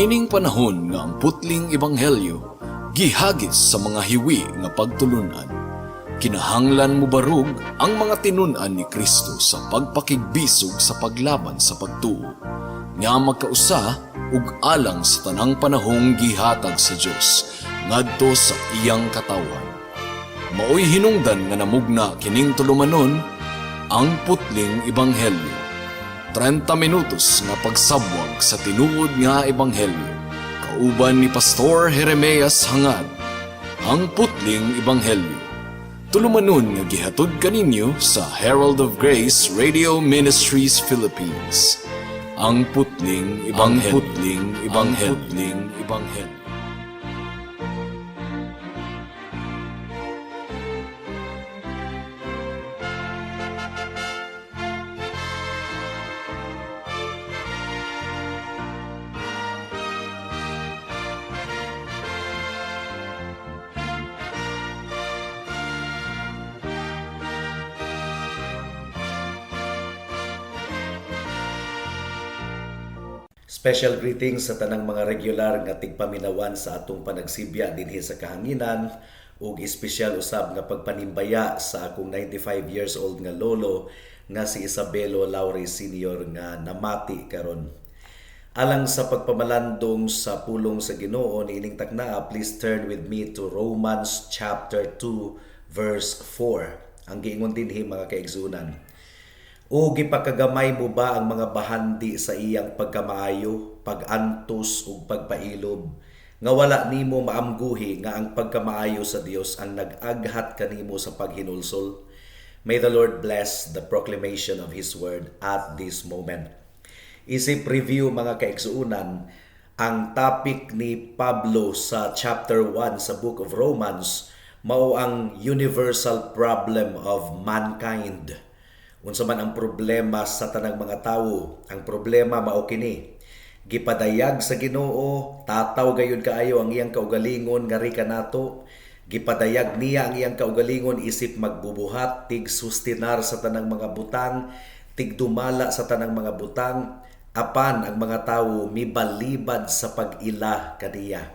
Niining panahon nga ang putling ebanghelyo gihagis sa mga hiwi nga pagtulunan, kinahanglan mobarog ang mga tinun-an ni Kristo sa pagpakigbisog sa paglaban sa pagtuo nga magkausa ug alang sa tanang panahong gihatag sa Dios ngadto sa iyang katawhan. Maoy hinungdan nga namugna kining tulumanon, Ang Putling Ebanghelyo. 30 minutos nga pagsabwag sa tinuod nga ebanghelyo. Kauban ni Pastor Jeremias Hangad. Ang Putling Ebanghelyo. Tulumanon nga gihatod kaninyo sa Herald of Grace Radio Ministries Philippines. Ang Putling Ebanghelyo. Ang Putling Ebanghelyo. Ang Putling Ebanghelyo. Special greetings sa tanang mga regular nga tigpaminawan sa atong panagsibya dinhi sa kahanginan ug espesyal usab nga pagpanimbaya sa akong 95 years old nga lolo nga si Isabelo Laure Sr. nga namati karon. Alang sa pagpamalandong sa pulong sa Ginoo niining taknaa, please turn with me to Romans chapter 2 verse 4. Ang giingon dinhi, mga kaigsunan: "O gipakagamay mo ba ang mga bahandi sa iyang pagkamaayo, pag-antos ug pagpailob, nga wala nimo maamguhi nga ang pagkamaayo sa Dios ang nag-aghat kanimo sa paghinulsol?" May the Lord bless the proclamation of His word at this moment. Isip review, mga kaigsuunan, ang topic ni Pablo sa chapter 1 sa Book of Romans mao ang universal problem of mankind. Unsa man ang problema sa tanang mga tawo? Ang problema mao kini: Gipadayag sa Ginoo, tataw gayud kaayo ang iyang kaugalingon ngari kanato. Gipadayag niya ang iyang kaugalingon isip magbubuhat, tig sustinar sa tanang mga butang, tigdumala sa tanang mga butang, apan ang mga tawo mibalibad sa pag-ila kaniya.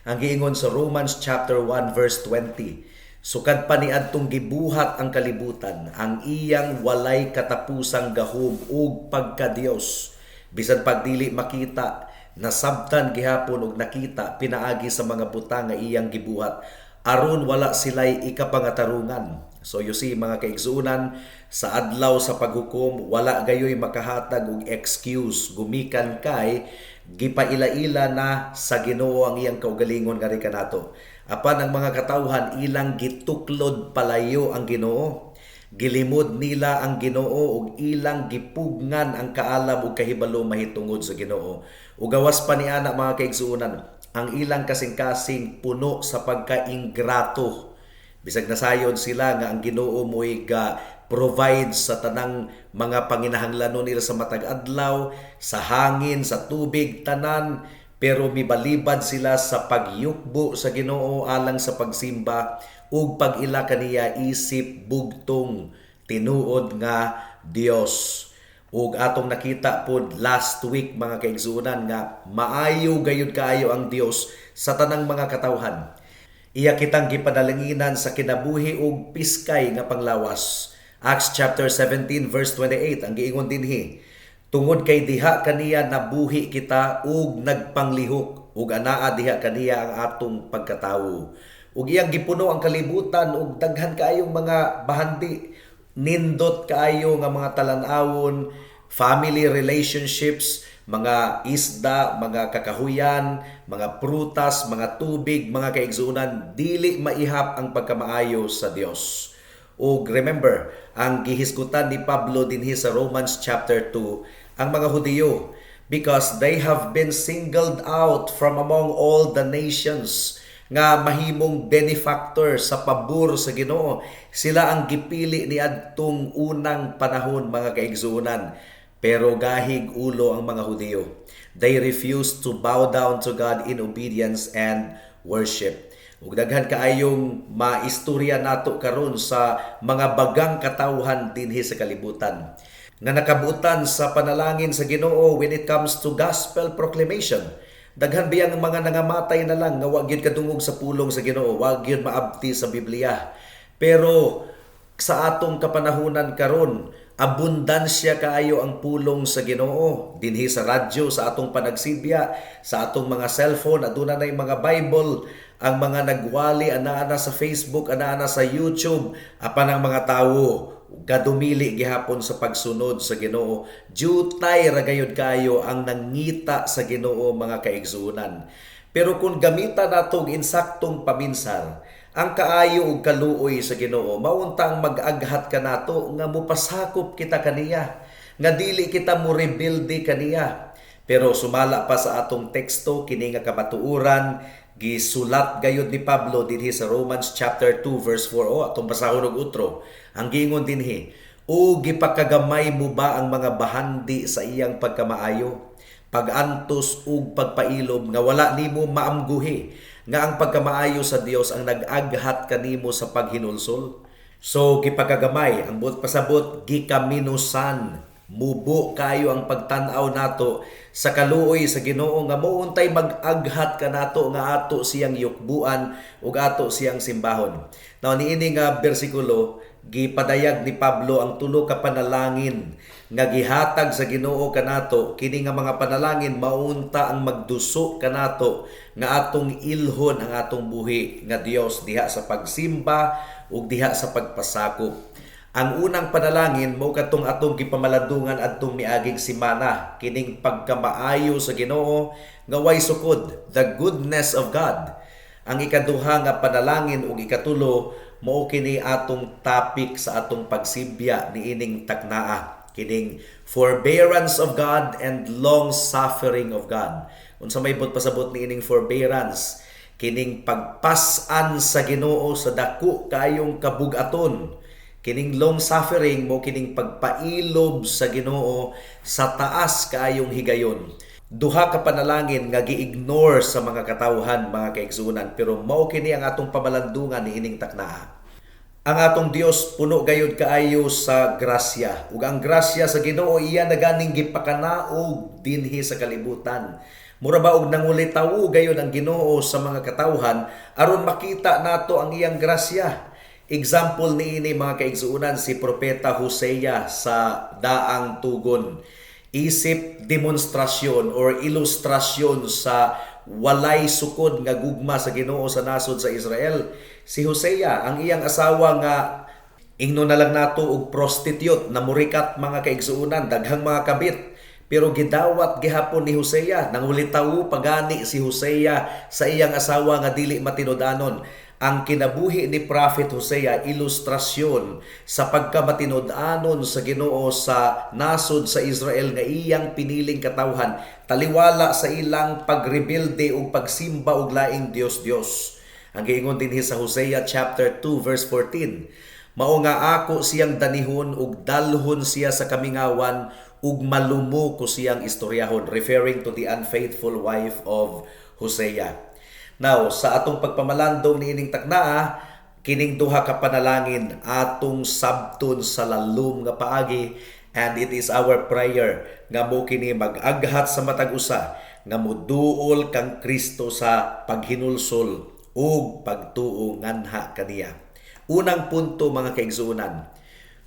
Ang giingon sa Romans chapter 1 verse 20, sukad pa niadtong gibuhat ang kalibutan, ang iyang walay katapusang gahom ug pagka-Dios, bisan pagdili makita, nasabtan gihapon og nakita pinaagi sa mga butang nga iyang gibuhat, aron wala sila'y ikapangatarungan. So you see, mga kaigsuonan, sa adlaw sa paghukom, wala gayoy makahatag og excuse gumikan kay gipaila-ila na sa Ginoo ang iyang kaugalingon ngari kanato. Apan ang mga katawhan, ilang gituklod palayo ang Ginoo. Gilimod nila ang Ginoo ug ilang gipugngan ang kaalam ug kahibalo mahitungod sa Ginoo. Ug gawas pa ni ana, mga kaigsuonan, ang ilang kasing-kasing puno sa pagkaingrato. Bisag nasayod sila nga ang Ginoo mo'y ga provide sa tanang mga panginahanglanon nila sa matag adlaw, sa hangin, sa tubig, tanan, pero mibalibad sila sa pagyukbo sa Ginoo alang sa pagsimba ug pag-ila kaniya isip bugtong tinuod nga Dios. Ug atong nakita pod last week, mga kaigsuonan, nga maayo gayud kaayo ang Dios sa tanang mga katawhan. Iya kitang gipanalanginan sa kinabuhi ug piskay nga panglawas. Acts chapter 17 verse 28, ang giingon dinhi: "Tungod kay diha kaniya nabuhi kita ug nagpanglihok ug anaa diha kaniya ang atong pagkatawo." Ug iyang gipuno ang kalibutan og daghan kaayong mga bahandi, nindot kaayo nga mga talan-awon, family relationships, mga isda, mga kakahuyan, mga prutas, mga tubig, mga kaigsuonan, dili maihap ang pagkamaayo sa Dios. Ug remember, ang gihisgutan ni Pablo dinhi sa Romans chapter 2 ang mga Hudiyo because they have been singled out from among all the nations nga mahimong benefactor sa pabor sa Ginoo. Sila ang gipili ni adtong unang panahon, mga kaigsuonan. Pero gahig ulo ang mga Hudiyo. They refused to bow down to God in obedience and worship. Ug daghan kaayong maistorya nato karon sa mga bagang katawhan dinhi sa kalibutan nga nakabutan sa panalangin sa Ginoo when it comes to gospel proclamation. Daghan biya ang mga nangamatay na lang nga wa gyud kadungog sa pulong sa Ginoo, wa gyud maabti sa Biblia. Pero sa atong kapanahunan karon, abundansya kaayo ang pulong sa Ginoo dinhi sa radyo, sa atong panagsibya, sa atong mga cellphone aduna nay mga Bible. Ang mga nagwali, anaa na sa Facebook, anaa na sa YouTube, apan ang mga tawo gadumili gihapon sa pagsunod sa Ginoo. Jutay ra gayud kaayo ang nangita sa Ginoo, mga kaigsuonan. Pero kung gamita nato og insaktong paminsar ang kaayo ug kaluoy sa Ginoo, maunta ang mag-aghat kanato nga mopasakop kita kaniya, nga dili kita mo rebelde kaniya. Pero sumala pa sa atong teksto, kini nga kamatuoran gisulat gayud ni Pablo dinhi sa Romans chapter 2 verse 4. O atong basahon og utro. Ang giingon dinhi, "O gipakagamay mo ba ang mga bahandi sa iyang pagkamaayo, pagantos ug pagpailob nga wala nimo maamguhi nga ang pagkamaayo sa Dios ang nag-aghat kanimo sa paghinulsol?" So gipakagamay, ang buot pasabot, gikaminusan. Mubo kayo ang pagtan-aw nato sa kaluoy sa Ginoo nga muuntay mag-aghat kanato nga ato siyang yukbuan ug ato siyang simbahon. Now, niini nga bersikulo, gipadayag ni Pablo ang tulo ka panalangin nga gihatag sa Ginoo kanato. Kini nga mga panalangin maunta ang magduso kanato nga atong ilhon ang atong buhi nga Dios diha sa pagsimba ug diha sa pagpasakop. Ang unang panalangin mao katong atong gipamalandungan adtong miaging semana, kining pagkamaayo sa Ginoo nga way sukod, the goodness of God. Ang ikaduha nga panalangin ug ikatulo mao kini atong topic sa atong pagsibya niining taknaa, kining forbearance of God and long suffering of God. Unsa may buot pasabot niining forbearance? Kining pagpas-an sa Ginoo sa dako kayong kabugaton. Kining long suffering mo kining pagpailob sa Ginoo sa taas kaayong higayon. Duha ka panalangin nga gi-ignore sa mga katawhan, mga kaigsuonan, pero mao kini ang atong pamalandungan niining taknaa. Ang atong Dios puno gayud kaayo sa grasya, ug ang grasya sa Ginoo iya na ganing gipakanaog dinhi sa kalibutan. Mura ba og nangulitawo gayud ang Ginoo sa mga katawhan aron makita nato ang iyang grasya. Example niini, mga kaigsuonan, si Propeta Hosea sa Daang Tugon. Isip demonstrasyon or ilustrasyon sa walay sukod nga gugma sa Ginoo sa nasod sa Israel. Si Hosea, ang iyang asawa nga ingno na lang nato og prostitute na murikat, mga kaigsuonan, daghang mga kabit. Pero gidawat gihapon ni Hosea, nangulitawo pagani si Hosea sa iyang asawa nga dili matinud-anon. Ang kinabuhi ni Prophet Hosea, ilustrasyon sa pagkamatinud-anon sa Ginoo sa nasod sa Israel nga iyang piniling katawhan, taliwala sa ilang pagrebelde ug pagsimba og laing Dios-Dios. Ang giingon dinhi sa Hosea chapter 2 verse 14, "Mao nga ako siyang danihon ug dalhon siya sa kamingawan ug malumo ko siyang istoryahon," referring to the unfaithful wife of Hosea. Now, sa atong pagpamalandong niining taknaa, kining duha ka panalangin atong sabton sa lalom nga paagi, and it is our prayer nga mo kini mag-aghat sa matag usa nga muduol kang Kristo sa paghinulsol ug pagtuo nganha kaniya. Unang punto, mga kaigsuonan,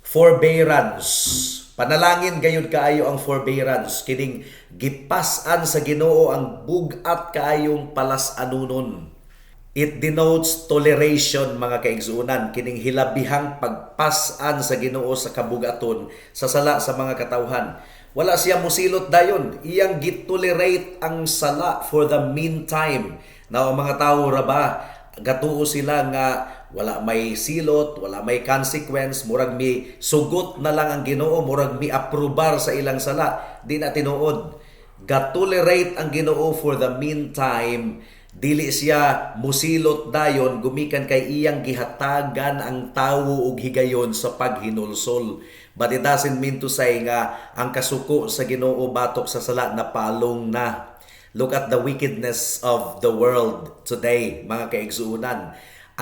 forbearance. Panalangin gayud kaayo ang forbearance, kining gipas-an sa Ginoo ang bug-at kaayong palas-anunon. It denotes toleration, mga kaigsuonan, kining hilabihang pagpas-an sa Ginoo sa kabugaton sa sala sa mga katawhan. Wala siya musilot dayon, iyang gitolerate ang sala for the meantime. Now, ang mga tawo ra ba gatuo sila nga wala may silot, wala may consequence, murag mi sugot na lang ang Ginoo, murag mi aprobar sa ilang sala? Di na tinuod. Gatolerate ang Ginoo for the meantime. Dili siya musilot dayon gumikan kay iyang gihatagan ang tawo og higayon sa paghinulsol. But it doesn't mean to say nga ang kasuko sa Ginoo batok sa sala na palong na. Look at the wickedness of the world today, mga kaigsuonan.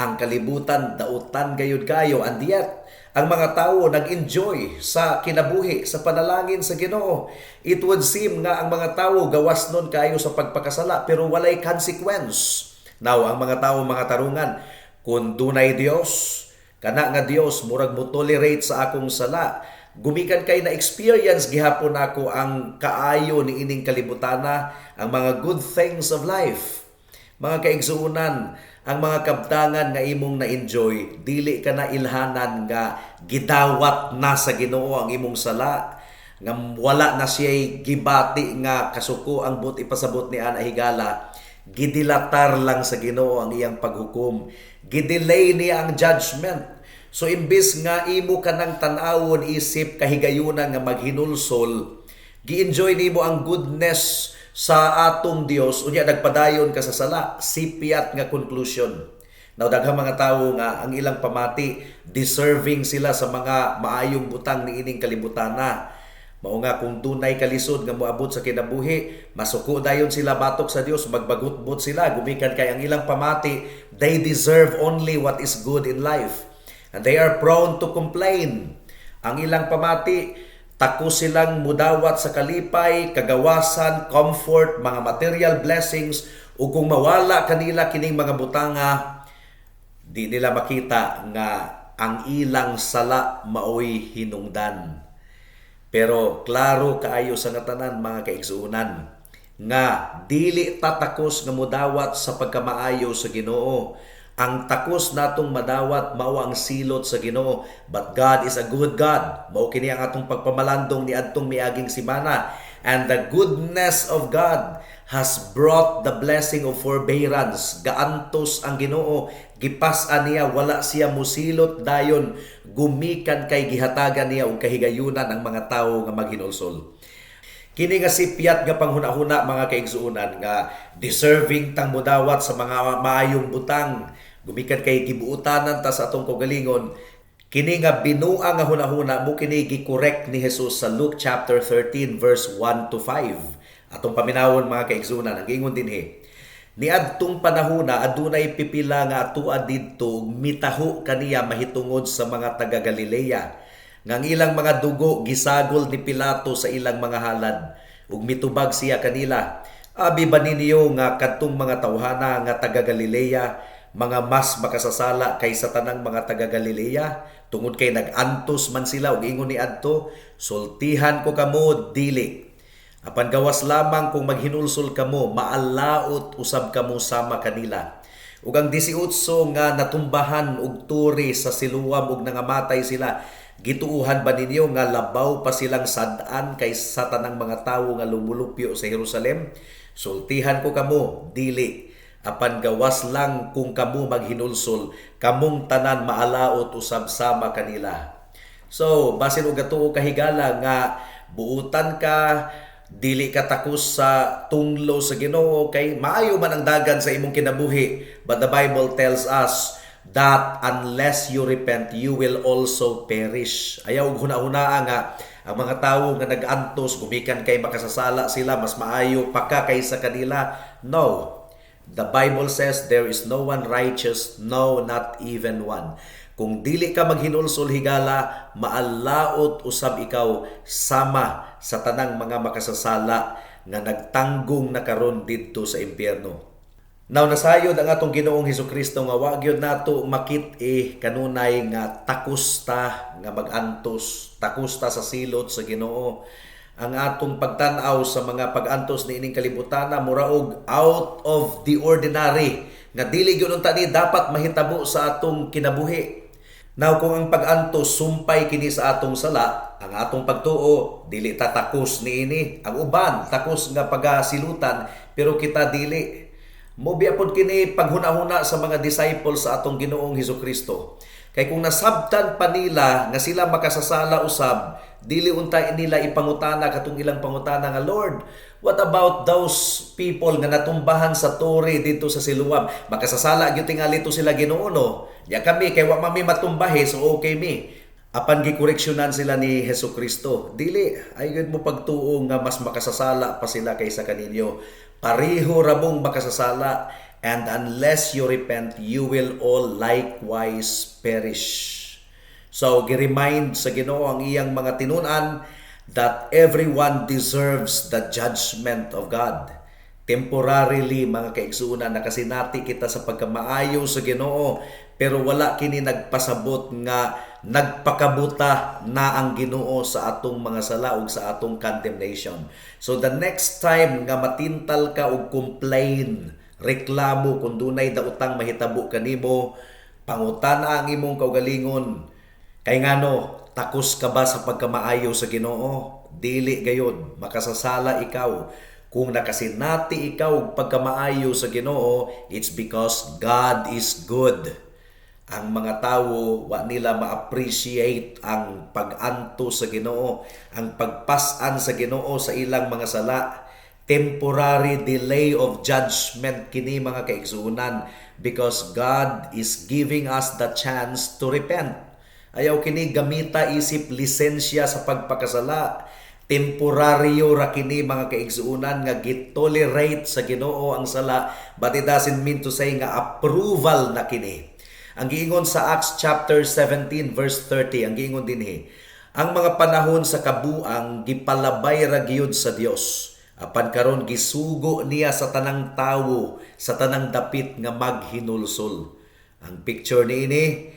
Ang kalibutan dautan gayud kayo, and yet ang mga tawo nag-enjoy sa kinabuhi sa panalangin sa Ginoo. It would seem nga ang mga tawo gawas nun kayo sa pagpakasala pero walay consequence. Now, ang mga tawo, mga tarungan, kung dunay Dios, kana nga Dios murag mo tolerate sa akong sala. Gumikan kay na experience gihapon nako ang kaayo ni ining kalibutana, ang mga good things of life. Mga kaigsuonan, ang mga kabtangan nga imong na-enjoy, dili ka na ilhanan nga gidawat na sa Ginoo ang imong sala, nga wala na siya'y gibati nga kasuko ang buot ipasabot ni ana higala. Gidilatar lang sa Ginoo ang iyang paghukom. Gidelay niya ang judgment. So imbis nga imo kanang tan-awon isip kahigayunan nga maghinulsol, gi-enjoy nimo ang goodness sa atong Dios, unya nagpadayon ka sa sala, sipyat nga conclusion. Now, daghang mga tawo nga ang ilang pamati, deserving sila sa mga maayong butang niining kalibutana. Mao nga kung dunay kalisod nga moabot sa kinabuhi, masuko dayon sila batok sa Dios, magbagutbot sila gumikan kay ang ilang pamati, they deserve only what is good in life. And they are prone to complain. Ang ilang pamati, takos silang mudawat sa kalipay, kagawasan, comfort, mga material blessings, ug kung mawala kanila kining mga butanga, di nila makita nga ang ilang sala maoy hinungdan. Pero klaro kaayo sa nga tanan, mga kaigsuonan, nga dili tatakos nga modawat sa pagkamaayo sa Ginoo. Ang takos natong madawat mao ang silot sa Ginoo. But God is a good God. Mao kini ang atong pagpamalandong niadtong miaging semana. And the goodness of God has brought the blessing of forbearance. Gaantos ang Ginoo, gipas-an niya, wala siya musilot dayon gumikan kay gihatagan niya og kahigayunan ang mga tawo nga maghinulsol. Kini nga sipyat nga panghuna-huna, mga kaigsuonan, nga deserving tang modawat sa mga maayong butang gumikan kay gibuutanan ta sa atong kaugalingon, kini nga binuang nga hunahuna mo kini gi-correct ni Jesus sa Luke chapter 13 verse 1 to 5. Atong paminawon, mga kaigsuonan. Ang giingon dinhi: "Niadtong panahona adunay pipila nga atua didto ug mitaho kaniya mahitungod sa mga taga Galilea nga ang ilang mga dugo gisagol ni Pilato sa ilang mga halad. Ug mitubag siya kanila, 'Abi ba ninyo nga kadtong mga tawhana nga taga Galilea mga mas makasasala kaysa tanang mga taga Galilea tungod kay nag-antos man sila ug ingon niadto? Sultihan ko kamo, dili. Apan gawas lamang kung maghinulsol kamo, maalaot usab kamo sama kanila. Ug ang 18 nga natumbahan og turi sa Siloam ug nangamatay sila, gituuhan ba ninyo nga labaw pa silang sad-an kaysa tanang mga tawo nga lumulupyo sa Jerusalem? Sultihan ko kamo, dili. Apan gawas lang kung kamo maghinulsol, kamong tanan maalaot usab sama kanila." So, basin og gatuo kahigala nga buutan ka, dili ka takos sa tunglo sa Ginoo kay maayo man ang dagan sa imong kinabuhi. But the Bible tells us that unless you repent, you will also perish. Ayaw og huna-hunaa nga ang mga tawo nga nag-antos gumikan kay makasasala sila, mas maayo pa ka kaysa kanila. No. The Bible says there is no one righteous, no, not even one. Kung dili ka maghinulsol higala, maalaot usab ikaw sama sa tanang mga makasasala nga nagtanggong na karon didto sa impyerno. Now, nasayod ang atong Ginoong Hesukristo nga wa gyud nato makit-i kanunay nga takos ta nga mag-antos, takos ta sa silot sa Ginoo. Ang atong pagtan-aw sa mga pag-antos niining kalibutana mura og out of the ordinary nga dili gyud unta ni dapat mahitabo sa atong kinabuhi. Now, kung ang pag-antos sumpay kini sa atong sala, ang atong pagtuo dili ta takos niini. Ang uban takos nga pagasilutan, pero kita dili. Mobiya pod kini paghuna-huna sa mga disciples sa atong Ginoong Hesukristo. Kay kung nasabtan pa nila nga sila makasasala usab, dili unta nila ipangutana katong ilang pangutana nga, "Lord, what about those people nga natumbahan sa tore dito sa Siloam? Makasasala gyud tingali to sila, Ginoo, no? Ya kami kay wa mami matumbahe, so okay mi." Apan gikoreksyonan sila ni Hesus Kristo. "Dili, ay gyud mo pagtuo nga mas makasasala pa sila kaysa kaninyo. Pareho ra mong makasasala." And unless you repent, you will all likewise perish. So, gi-remind sa Ginoo ang iyang mga tinunan that everyone deserves the judgment of God. Temporarily, mga kaigsuonan, nakasinati kita sa pagkamaayo sa Ginoo, pero wala kini nagpasabot nga nagpakabuta na ang Ginoo sa atong mga sala ug sa atong condemnation. So the next time nga matintal ka og complain, reklamo kung dunay daotang mahitabo kanimo, pangutana ang imong kaugalingon. Kay ngano, takos ka ba sa pagkamaayo sa Ginoo? Dili gayod, makasasala ikaw. Kung nakasinati ikaw og pagkamaayo sa Ginoo, it's because God is good. Ang mga tawo, wa nila ma-appreciate ang pag-anto sa Ginoo, ang pagpas-an sa Ginoo sa ilang mga sala. Temporary delay of judgment kini, mga kaigsuonan, because God is giving us the chance to repent. Ayaw kini gamita isip lisensya sa pagpakasala. Temporaryo ra kini, mga kaigsuonan, nga gitolerate sa Ginoo ang sala, but it doesn't mean to say nga approval na kini. Ang giingon sa Acts chapter 17 verse 30, ang giingon dinhi, ang mga panahon sa kabuang gipalabay ra giyud sa Dios. Apan karon gisugo niya sa tanang tawo sa tanang dapit nga maghinulsol. Ang picture niini,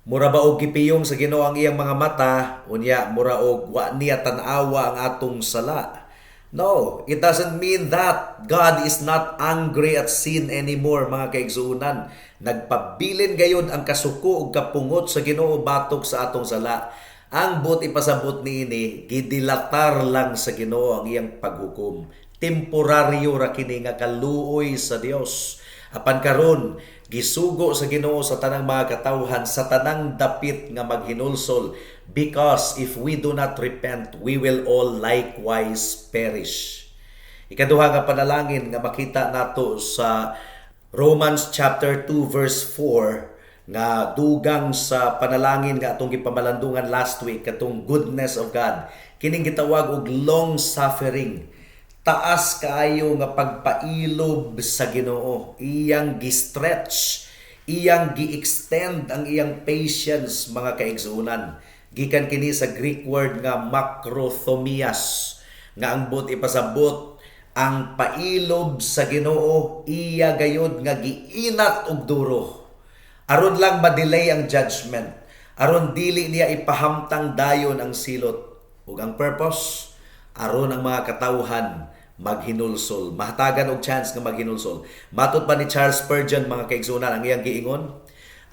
mura ba og gipiyong sa Ginoo ang iyang mga mata, unya mura og wa niya tan-awa ang atong sala. No, it doesn't mean that God is not angry at sin anymore, mga kaigsuonan. Nagpabilin gayud ang kasuko ug kapungot sa Ginoo batok sa atong sala. Ang buot ipasabot niini, gidilatar lang sa Ginoo ang iyang paghukom. Temporaryo ra kini nga kaluoy sa Dios. Apan karon, gisugo sa Ginoo sa tanang mga katawhan sa tanang dapit nga maghinulsol, because if we do not repent, we will all likewise perish. Ikaduha nga panalangin nga makita nato sa Romans chapter 2 verse 4 nga dugang sa panalangin nga atong gipamalandungan last week, katong goodness of God, kining gitawag og long suffering, taas kaayo nga pagpailob sa Ginoo. Iyang gi-stretch, iyang gi-extend ang iyang patience, mga kaigsuonan. Gikan kini sa Greek word nga macrothomias, nga ang buot ipasabot, ang pailob sa Ginoo iya gayod nga giinat og duro aron lang ma-delay ang judgment, aron dili niya ipahamtang dayon ang silot, ug ang purpose aron ang mga katawhan maghinulsol, mahatagan og chance nga maghinulsol. Matod pa ni Charles Spurgeon, mga kaigsuonan, ang iyang giingon,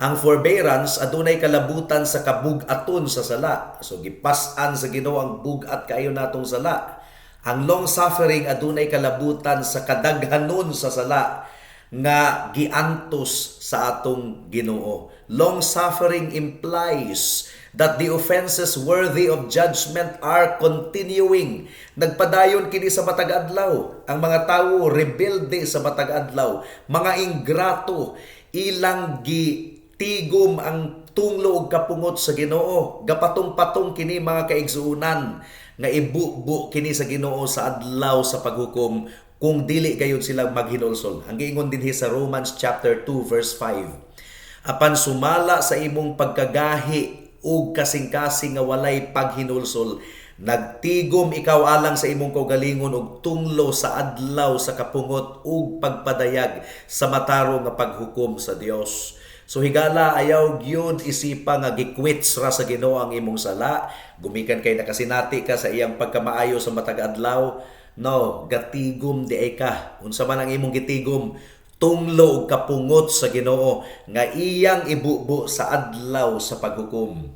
ang forbearance adunay kalabutan sa kabug-aton sa sala. So gipas-an sa Ginoo ang bug-at kaayo natong sala. Ang long suffering adunay kalabutan sa kadaghanon sa sala nga giantos sa atong Ginoo. Long suffering implies that the offenses worthy of judgment are continuing. Nagpadayon kini sa matag adlaw. Ang mga tawo rebelde sa matag adlaw, mga ingrato, ilang gitigom ang tunglo og kapungot sa Ginoo. Gapatong-patong kini, mga kaigsuonan, nga ibubo kini sa Ginoo sa adlaw sa paghukom kung dili gayud sila maghinulsol. Ang giingon dinhi sa Romans chapter 2 verse 5, apan sumala sa imong pagkagahi ug kasing-kasing nga walay paghinulsol, nagtigom ikaw alang sa imong kaugalingon og tunglo sa adlaw sa kapungot ug pagpadayag sa matarong nga paghukom sa Dios. So higala, ayaw gyud isipa nga giquits ra sa Ginoo ang imong sala gumikan kay nakasinati ka sa iyang pagkamaayo sa matag adlaw. No, gatigom diay ka. Unsa man ang imong gitigom? Tunglo og kapungot sa Ginoo nga iyang ibubo sa adlaw sa paghukom.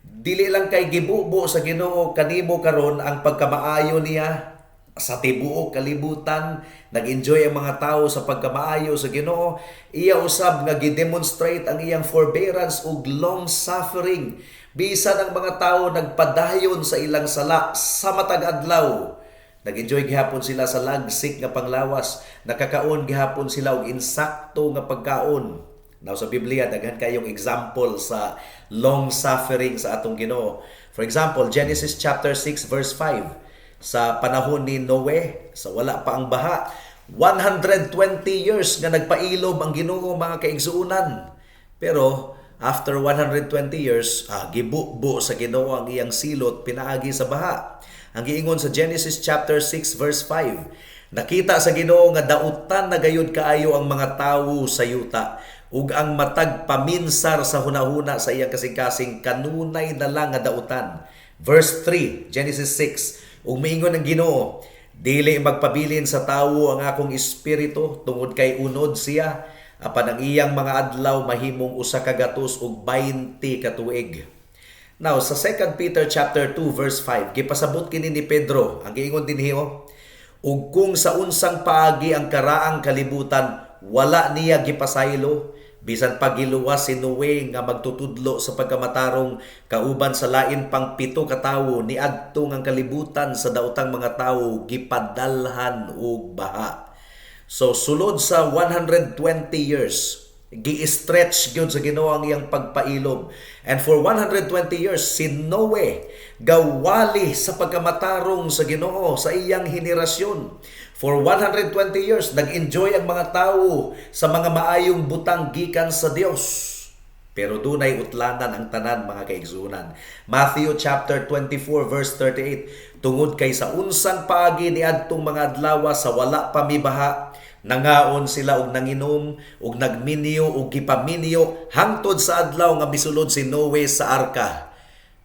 Dili lang kay gibubo sa Ginoo kanimo karon ang pagkamaayo niya sa tibuok kalibutan, nag-enjoy ang mga tao sa pagkamaayo sa Ginoo, iya usab nga gi-demonstrate ang iyang forbearance ug long suffering bisan ang mga tao nagpadayon sa ilang sala sa matag adlaw. Nag-enjoy gihapon sila sa lagsik nga panglawas, nakakaon gihapon sila og insakto nga pagkaon. Now sa Biblia, daghan kayong example sa long suffering sa atong Ginoo. For example, Genesis chapter 6 verse 5. Sa panahon ni Noe, sa wala pa ang baha, 120 years nga nagpailob ang Ginoo, mga kaigsuonan. Pero after 120 years, gibubo sa Ginoo ang iyang silot pinaagi sa baha. Ang giingon sa Genesis chapter 6 verse 5, nakita sa Ginoo nga dautan na gayud kaayo ang mga tawo sa yuta ug ang matag paminsar sa hunahuna sa iyang kasing-kasing kanunay na lang nga dautan. Verse 3, Genesis 6, ug miingon ang Ginoo, "Dili magpabilin sa tawo ang akong espiritu tungod kay unod siya, apan ang iyang mga adlaw mahimong 120 ka tuig." Now, sa 2 Peter chapter 2 verse 5, gipasabot kini ni Pedro, ang giingon dinhi oh, "Ug kung sa unsang paagi ang karaang kalibutan wala niya gipasaylo, bisan pa giluwas si Noe nga magtutudlo sa pagkamatarong kauban sa lain pang 7 ka tawo, niadto ang kalibutan sa daotang mga tawo gipadalhan og baha." So sulod sa 120 years, gi-stretch gyud sa Ginoo ang iyang pagpailob. And for 120 years si Noe gawali sa pagkamatarong sa Ginoo sa iyang henerasyon. For 120 years nag-enjoy ang mga tawo sa mga maayong butang gikan sa Dios. Pero dunay utlanan ang tanan, mga kaigsuonan. Matthew chapter 24 verse 38, "Tungod kay sa unsang paagi niadtong mga adlaw sa wala pa mibaha, nangaon sila og nanginom og nagminyo og gipaminyo hangtod sa adlaw nga misulod si Noe sa arka."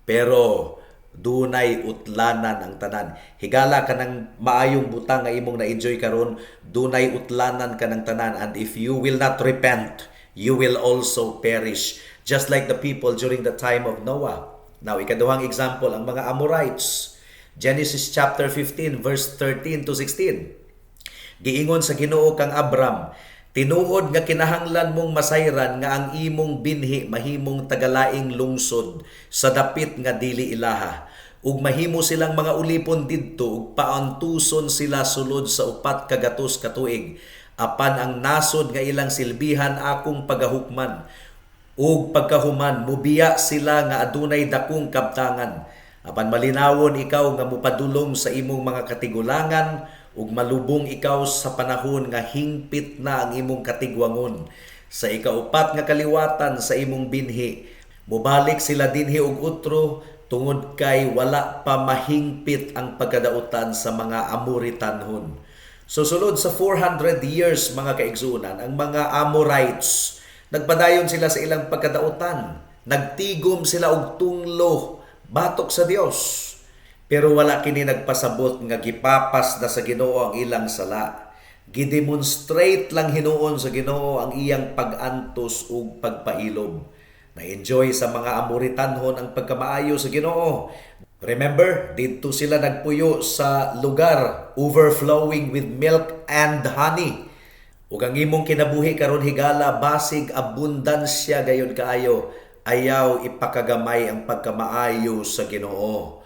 Pero dunay utlanan ang tanan. Higala kanang maayong butang nga imong na-enjoy karon, dunay utlanan kanang tanan, and if you will not repent, you will also perish, just like the people during the time of Noah. Now, ikaduhang example, ang mga Amorites. Genesis chapter 15 verse 13 to 16. Giingon sa Ginoo kang Abram, "Tinuod nga kinahanglan mong masayran nga ang imong binhi mahimong tagalaing lungsod sa dapit nga dili ilaha, ug mahimo silang mga ulipon didto ug paantuson sila sulod sa 400 ka tuig. Apan ang nasod nga ilang silbihan akong pagahukman, ug pagkahuman mubiya sila nga adunay dakong kabtangan. Apan malinawon ikaw nga mupadulong sa imong mga katigulangan ug malubong ikaw sa panahon nga hingpit na ang imong katigwangon. Sa ikaupat nga kaliwatan sa imong binhi, mobalik sila dinhi og utro, tungod kay wala pa mahingpit ang pagkadautan sa mga Amoritanhon." So sulod sa 400 years, mga kaigsuonan, ang mga Amorites nagpadayon sila sa ilang pagkadautan. Nagtigom sila og tunglo batok sa Dios. Pero wala kini nagpasabot nga gipapas na sa Ginoo ang ilang sala. Gidemonstrate lang hinuon sa Ginoo ang iyang pag-antos ug pagpailob. Na-enjoy sa mga Amoritanhon ang pagkamaayo sa Ginoo. Remember, didto sila nagpuyo sa lugar overflowing with milk and honey. Ug ang imong kinabuhi karon, higala, basig abundansya gayud kaayo, ayaw ipakagamay ang pagkamaayo sa Ginoo.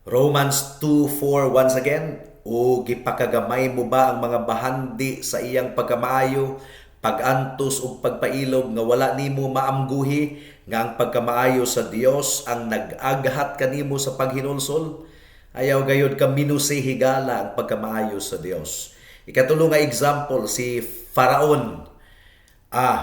Romans 2:4 once again, "O gipakagamay mo ba ang mga bahandi sa iyang pagkamaayo, pagantos ug pagpailob nga wala nimo maamguhi nga ang pagkamaayo sa Dios ang nag-aghat kanimo sa paghinulsol?" Ayaw gayud ka minusi, higala, ang pagkamaayo sa Dios. Ikatulo nga example, si Faraon.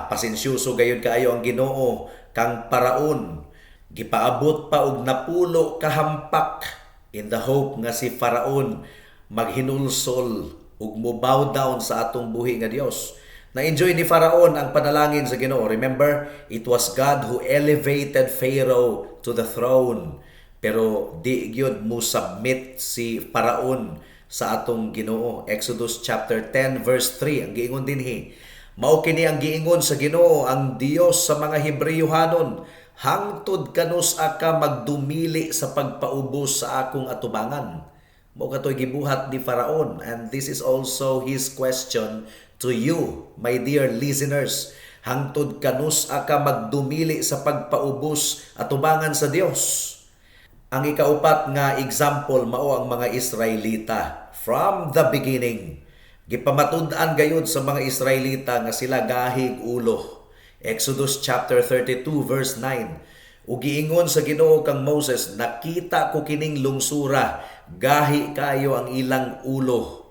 Pasensyoso gayud kaayo ang Ginoo kang Paraon. Gipaabot pa og 10 ka hampak in the hope nga si Faraon maghinulsol ug mo bow down sa atong buhi nga Dios. Na-enjoy ni Faraon ang panalangin sa Ginoo. Remember, it was God who elevated Pharaoh to the throne. Pero di gyud mo submit si Faraon sa atong Ginoo. Exodus chapter 10 verse 3 ang giingon dinhi. "Mao kini ang giingon sa Ginoo, ang Dios sa mga Hebreohanon: Hangtod kanus-a ka magdumili sa pagpaubos sa akong atubangan?" Mao katoy gibuhat ni Faraon, and this is also his question to you, my dear listeners. Hangtod kanus-a ka magdumili sa pagpaubos atubangan sa Dios? Ang ikaupat nga example mao ang mga Israelita. From the beginning, gipamatud-an gayud sa mga Israelita nga sila gahig ulo. Exodus chapter 32 verse 9. "Ug giingon sa Ginoo kang Moses, nakita ko kining lungsura, gahi kayo ang ilang ulo."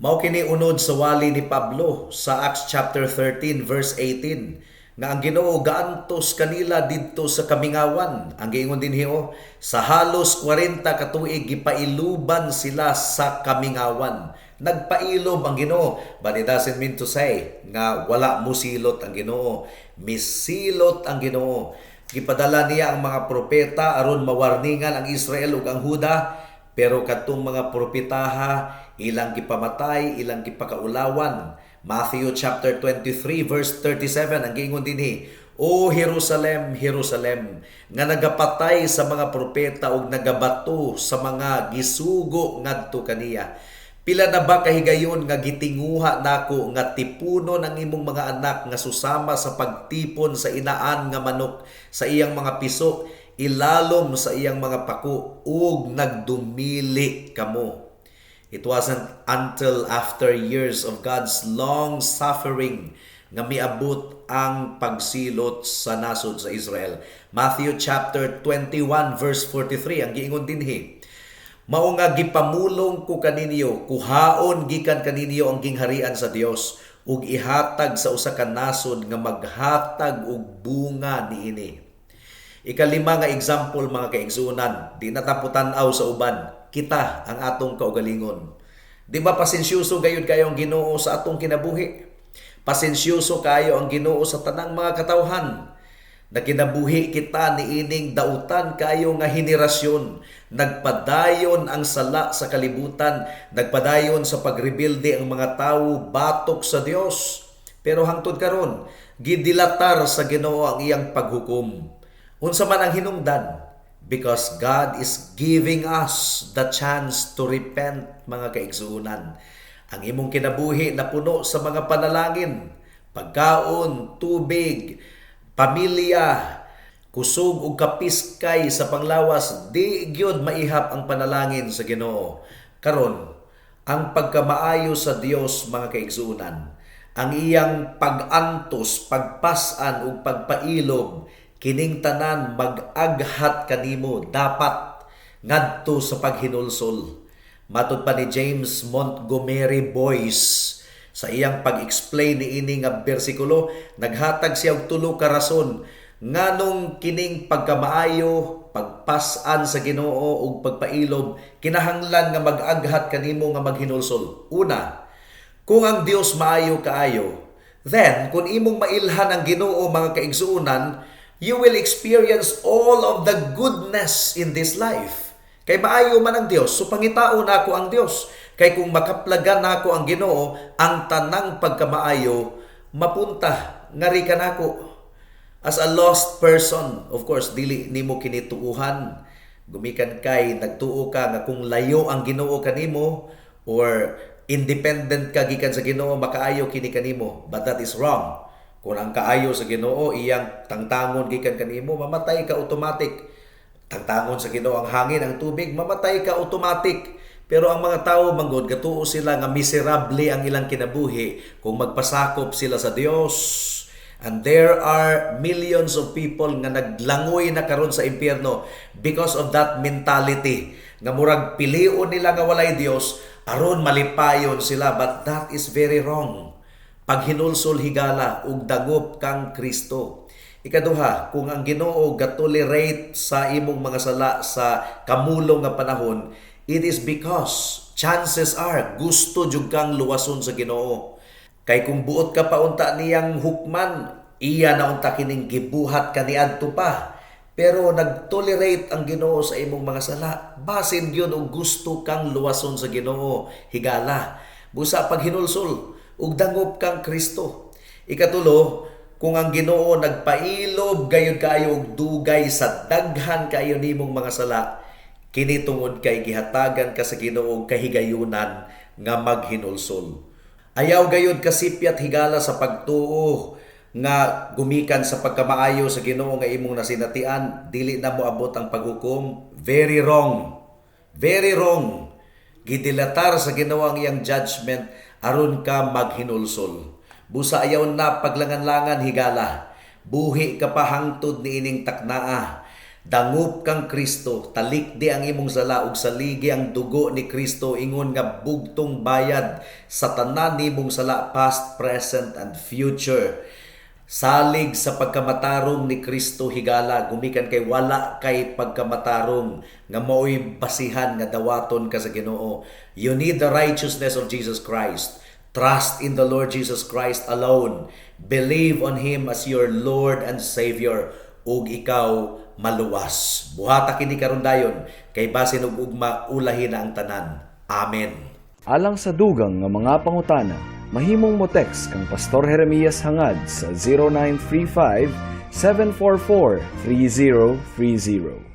Mao kini unod sa wali ni Pablo sa Acts chapter 13 verse 18 nga ang Ginoo gaantos kanila didto sa kamingawan. Ang giingon dinhi oh, sa halos 40 ka tuig gipailuban sila sa kamingawan. Nagpailob ang Ginoo, but it doesn't mean to say nga wala musilot ang Ginoo. Misilot ang Ginoo. Gipadala niya ang mga propeta aron mawarningan ang Israel ug ang Huda, pero kadtong mga propetaha ilang gipamatay, ilang gipakaulawan. Matthew chapter 23 verse 37 ang giingon dinhi, "O Jerusalem, Jerusalem, nga nagapatay sa mga propeta ug nagabato sa mga gisugo ngadto kaniya. Pila na ba kahigayon nga gitinguha nako nga tipunon ang imong mga anak nga susama sa pagtipon sa inaan nga manok sa iyang mga piso ilalom sa iyang mga pako, ug nagdumili kamo." It wasn't until after years of God's long suffering nga miabot ang pagsilot sa nasod sa Israel. Matthew chapter 21 verse 43 ang giingon dinhi, "Mao nga gipamulong ko kaninyo, kuhaon gikan kaninyo ang gingharian sa Dios ug ihatag sa usa ka nasod nga maghatag og bunga niini." Ikalima nga example, mga kaigsuonan, di na ta tan-aw sa uban, kita ang atong kaugalingon. Di ba pasensyoso gayud kayo ang Ginoo sa atong kinabuhi? Pasensyoso kayo ang Ginoo sa tanang mga katawhan. Nakinabuhi kita niining dautan kayo nga henerasyon. Nagpadayon ang sala sa kalibutan, nagpadayon sa pagrebelde ang mga tawo batok sa Dios. Pero hangtod karon, gidilatar sa Ginoo ang iyang paghukom. Unsa man ang hinungdan? Because God is giving us the chance to repent, mga kaigsuonan. Ang imong kinabuhi napuno sa mga panalangin, pagkaon, tubig, pamilya, kusog ug kapiskay sa panglawas, di gyud maihap ang panalangin sa Ginoo. Karon, ang pagkamaayo sa Dios, mga kaigsuonan, ang iyang pag-antos, pagpas-an ug pagpailob, kining tanan mag-aghat kanimo dapat ngadto sa paghinulsol. Matod pa ni James Montgomery Boice sa iyang pag-explain niini nga bersikulo, naghatag siya og tulo ka rason nganong kining pagkamaayo, pagpas-an sa Ginoo ug pagpailob kinahanglan nga mag-aghat kanimo nga maghinulsol. Una, kung ang Dios maayo kaayo, then kung imong mailhan ang Ginoo, mga kaigsuonan, you will experience all of the goodness in this life. Kay maayo man ang Dios, so pangitaon nako ang Dios. Kay kung makaplagan nako ang Ginoo, ang tanang pagkamaayo mapunta ngari kanako. As a lost person, of course, dili nimo kini tuuhan. Gumikan kay nagtuo ka nga kung layo ang Ginoo kanimo or independent ka gikan sa Ginoo, makaayo kini kanimo. But that is wrong. Kung ang kaayo sa Ginoo iyang tangtangon gikan kanimo, mamatay ka automatic. Tangtangon sa Ginoo ang hangin, ang tubig, mamatay ka automatic. Pero ang mga tao manggod gatuo sila nga miserable ang ilang kinabuhi kung magpasakop sila sa Dios. And there are millions of people nga naglangoy na karon sa impyerno because of that mentality. Nga murag pilion nila nga walay Dios aron malipayon sila, but that is very wrong. Paghinulsol, higala, ug dangop kang Kristo. Ikaduha, kung ang Ginoo ga-tolerate sa imong mga sala sa kamulong nga panahon, it is because chances are gusto jud kang luwason sa Ginoo. Kay kung buot ka pa unta niyang hukman, iya na unta kining gibuhat kaniadto pa. Pero nag-tolerate ang Ginoo sa imong mga sala. Basin gyud og gusto kang luwason sa Ginoo, higala. Busa paghinulsol ug dangop kang Kristo. Ikatulo, kung ang Ginoo nagpailob gayud kaayo og dugay sa daghan kaayo nimong mga sala, kini tungod kay gihatagan ka sa Ginoo og kahigayunan nga maghinulsol. Ayaw gayud kasipyat, higala, sa pagtuo nga gumikan sa pagkamaayo sa Ginoo nga imong nasinatian, dili na moabot ang paghukom. Very wrong. Very wrong. Gidilatar sa Ginoo ang iyang judgment aron ka maghinulsol. Busa ayaw na paglangan-langan, higala. Buhi ka pa hangtod niining taknaa. Dangop kang Kristo, talikdi ang imong sala ug saligi ang dugo ni Kristo ingon nga bugtong bayad sa tanan nimong sala, past, present and future. Salig sa pagkamatarong ni Kristo, higala, gumikan kay wala kay pagkamatarong nga maoy basihan nga dawaton ka sa Ginoo. You need the righteousness of Jesus Christ. Trust in the Lord Jesus Christ alone. Believe on Him as your Lord and Savior ug ikaw maluwas. Buhata kini karon dayon kay basin og ugma ulahi na ang tanan. Amen. Alang sa dugang nga mga pangutana, mahimong mo text kang Pastor Jeremias Hangad sa 0935 744 3030.